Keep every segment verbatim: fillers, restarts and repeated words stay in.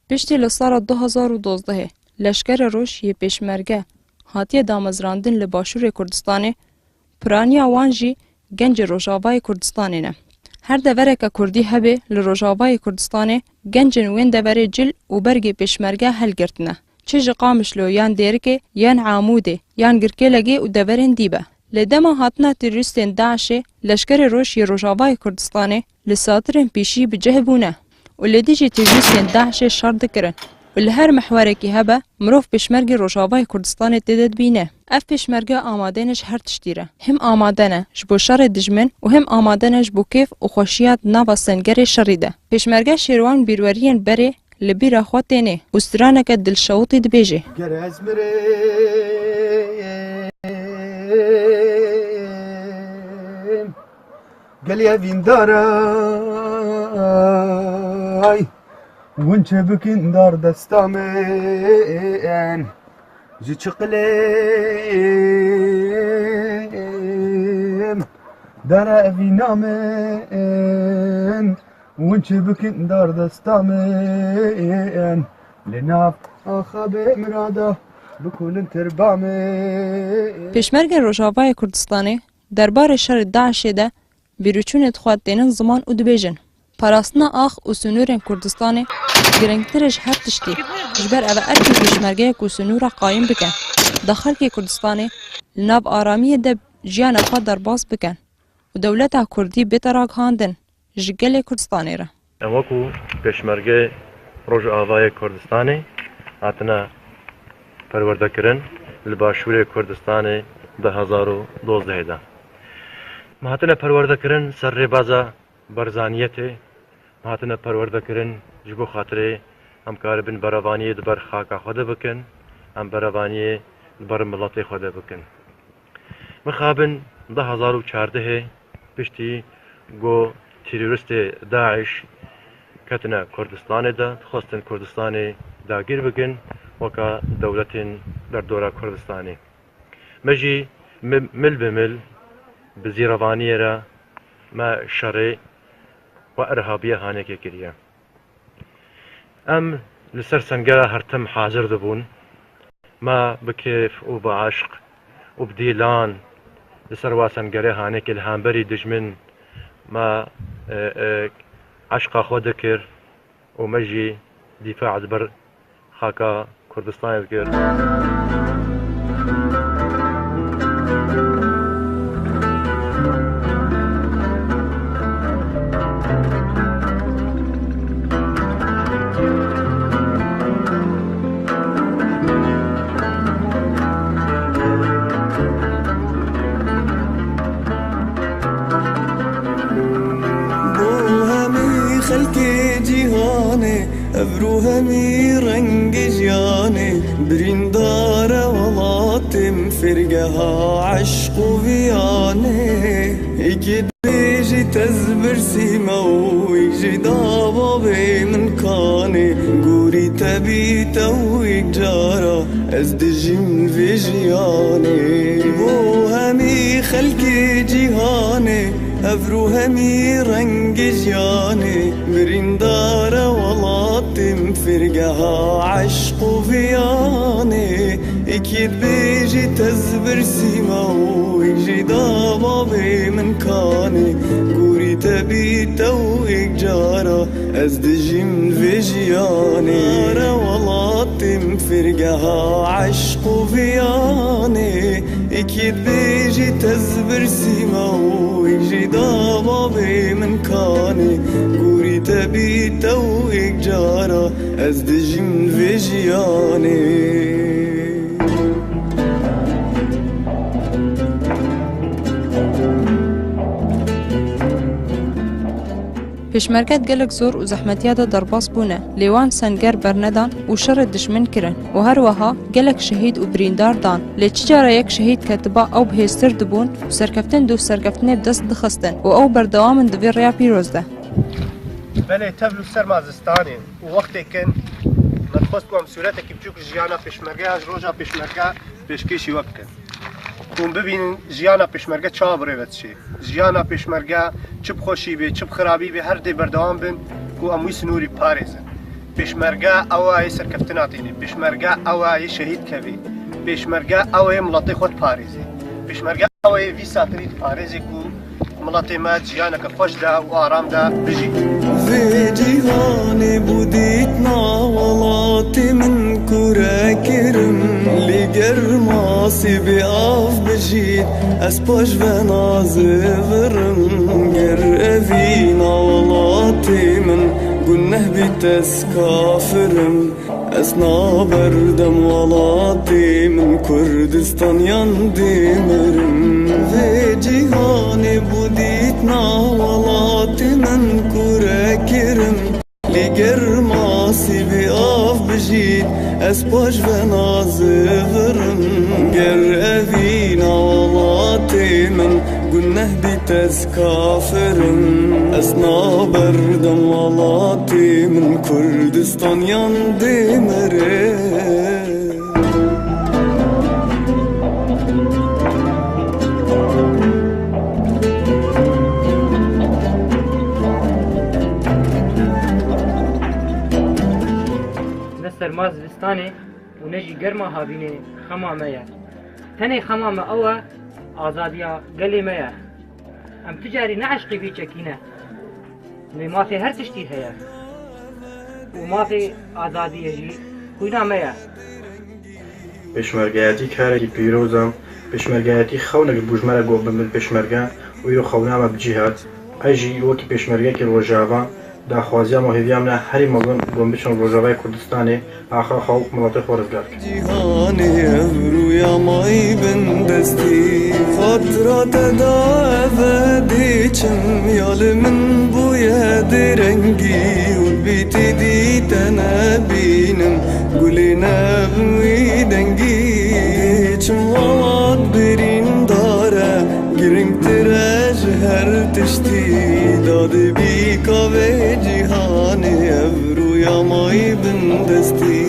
Piştî li sala du hazar û dozdehê Leşkerê Roj yê Pêşmerge hatiye damezrandin li Başûrê Kurdistanê, piraniya wan jî gencê Rojavayê Kurdistanê ne. Her devereke Kurdî hebe li Rojavayê Kurdistanê, gencên wên deverê cil û bergê Pêşmerge helgirtine. Çi ji Qamişlo yan Dêrikê, yan Amûdê, yan Girkêlegê û deverên dî be. Lê dema hatina terorîstên DAIŞê, Leşkerê Roj yê Rojavayê Kurdistanê, li satirên pêşî bi cih bûne û li dijî terorîstên DAIŞê şer dikirin û li her mihwerekî hebe mirov pêşmergê Rojavayê Kurdistanê tê de dibîne. Ev pêşmerge amade ne ji her tiştî re. Him amade ne ji bo şerê dijmin û him amade ne ji bo kêf û xweşiya di nava sengerê şerî de. Pêşmerge şêrwan bîrweriyên berê li bîra xwe têne û straneke dilşewitî dibêje. Ger ez mirim, Gelê vîndaray, hûn çi bikin dar desta min, ji çiqilêm dere evîna min, hûn çi bikin dar desta min, li nav axa bê mirada bikulin tirba min. Pêşmergên Rojavayê Kurdistanê derbarê şerê DAIŞê de bîrûçûnê di xwe tênin ziman û dibêjin, parastina ax û sinûrên Kurdistanê girîngtir e ji her tiştî, ji ber ev e erkê pêşmergeyek ku sinûra qayîm bike, da xelkê Kurdistanê li nav aramiyê de jiyana xwe derbas bikin û dewleta Kurdî bête ragihandin ji gelê Kurdistanê re. Em wekî Pêşmergeyê Rojavayê Kurdistanê hatine perwerdekirin li Başûrê Kurdistanê du hezar û dozdehê de. Me hatine perwerdekirin ser rêbaza Barzaniyetê. Me hatine perwerdekirin ji bo xatirê em karibin berevaniyê di ber xaka xwe de bikin, em berevaniyê di ber miletê xwe de bikin. Mixabin du hezar û çardehê piştî ku terorîstê DAIŞ ketine Kurdistanê de, dixwestin Kurdistanê dagir bikin weka dewletên derdora Kurdistanê. Me jî mi-, mil bi mil bi zêrevaniyê re me şerê we irhabiyê hanekê kiriye. Em li ser sengera her tim hazir dibûn. Me bi kêf û bi eşq û bi dîlan li ser wa sengerê hanekê li hemberî dijmin me, e, e, eşqa xwe dikir û me jî dîfa ji ber xaka Kurdistanê dikir. Bo hemî xelkê cîhanê, ev rû hemî rengê jiyanê, birîndar e welatê min, fêrgeha eşq û viyanê. Êkê dibêjî tez birsî me û wî jî da bavê min kanê. Gorî te bî te û yek cara ez dijîm vê jiyanê. Bo hemî xelkê cîhanê, ev rû hemî rengê jiyanê, birîndar e welatê min, fêrgeha eşq û viyanê. Êkê dibêjî tez birsî me û wî jî da bavê min kanê. Gorî te bî te û yek cara ez dijîm vê jiyanê. Are welatê min, fêrgeha eşq û viyanê. Êkê dibêjî tez birsî me û wî jî da bavê min kanê. Gorî te bî te û yek cara ez dijîm vê jiyanê. Pêşmerge di gelek zor û zehmetiya de derbas bûne, lê wan senger bernedan û şerê dijmin kirin û her wiha gelek şehîd û birîndar dan. Lê çi cara yek şehîd ketiba ew bihêztir dibûn û serkeftin dûv serkeftinê bi dest dixistin û ew berdewam in di vê rêya pîroz de. Belê, tev li ser ma zistanê û wextê kin me dixwest ku em sûretekî biçûk ji jiyana pêşmergeya, ji roja pêşmerge pêşkêşî we bikin. Hûn bibînin jiyana pêşmerge çawa bi rê ve diçê. Jiyana pêşmerge çi bi xweşî bê, çi bi xirabî bê, her dê berdewam bin ku em wî sinûrî biparêzin. Pêşmerge ew e serkeftina tênê. Pêşmerge ew e şehîd kevê. Pêşmerge ew ê miletê xwe diparêzê. Pêşmerge ew ê vî satirî diparêzê ku miletê me jiyaneke xweş de û aram de bijî. Vê cîhanê bû dîtina welatê min kure kirim, lê ger masî bê av bijît, ez paş ve nazivirim. Ger evîna welatê min guneh bît, ez kafirim. Ez naberdem welatê min Kurdistan yan dê mirim. Vê cîhanê bû dîtina welatê min kure kirim. Lê ger masî bê av bijît, ez paş ve nazivirim. Ger evîna welatê min guneh bît, ez kafirim. Ez naberdem welatê min Kurdistan yan dê mirim. Ne serma zivistanê û ne jî germa havînê xema me ye. Tenê xema me ew e, azadiya gelê me ye. Em tu carî ne eşqî vî çekî ne. Lê mafê her tiştî heye. Û mafê azadiyê jî xwîna me ye. Pêşmergeyetî karekî pîroz e. Pêşmergeyetî xewnekî bû ji me re got bibin pêşmerge û îro xewna me bi cî hat. Ez jî wekî pêşmergeyekî Rojava daxwaziya me û hêviya min e herî mezin ku em biçin Rojavayê Kurdistanê axa xwe û miletê xwe rizgar bikin. Cîhanê ev rûya mayî bin destî. Xatira te da ev e dê çim ya li min bûye dê rengî û bîtî dî te nebînim. Gulê nebin wî dengî, çim welat birîndar e, girîngtir e ji her tiştî. Dadibîka vê cîhanê ev rûya mayî bin destî.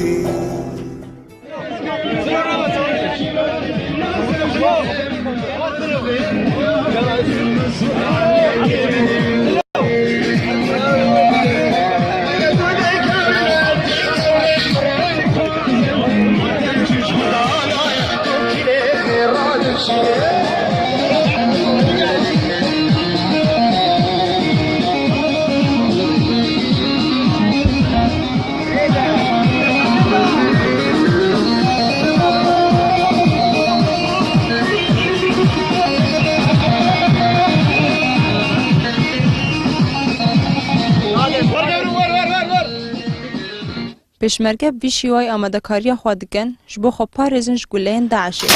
Pêşmerge bi vî şîwayî amadekariya xwe dikin, ji bo xwe parêzin ji guleyên DAIŞê.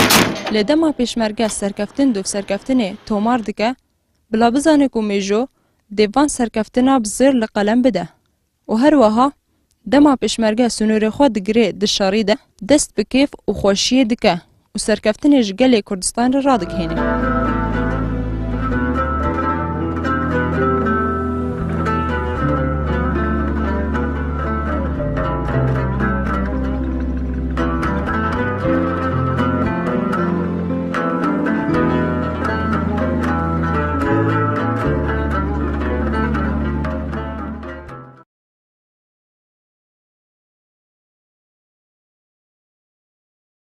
Lê dema pêşmerge serkeftin dûv serkeftinê tomar dike, bila bizane ku mêjo dê van serkeftina bi zêr li qelem bide. Û her wiha dema pêşmerge sînorê xwe digire di şerî de, dest bi kêf û xweşiyê dike û serkeftinê ji gelê Kurdistanê radigihêne.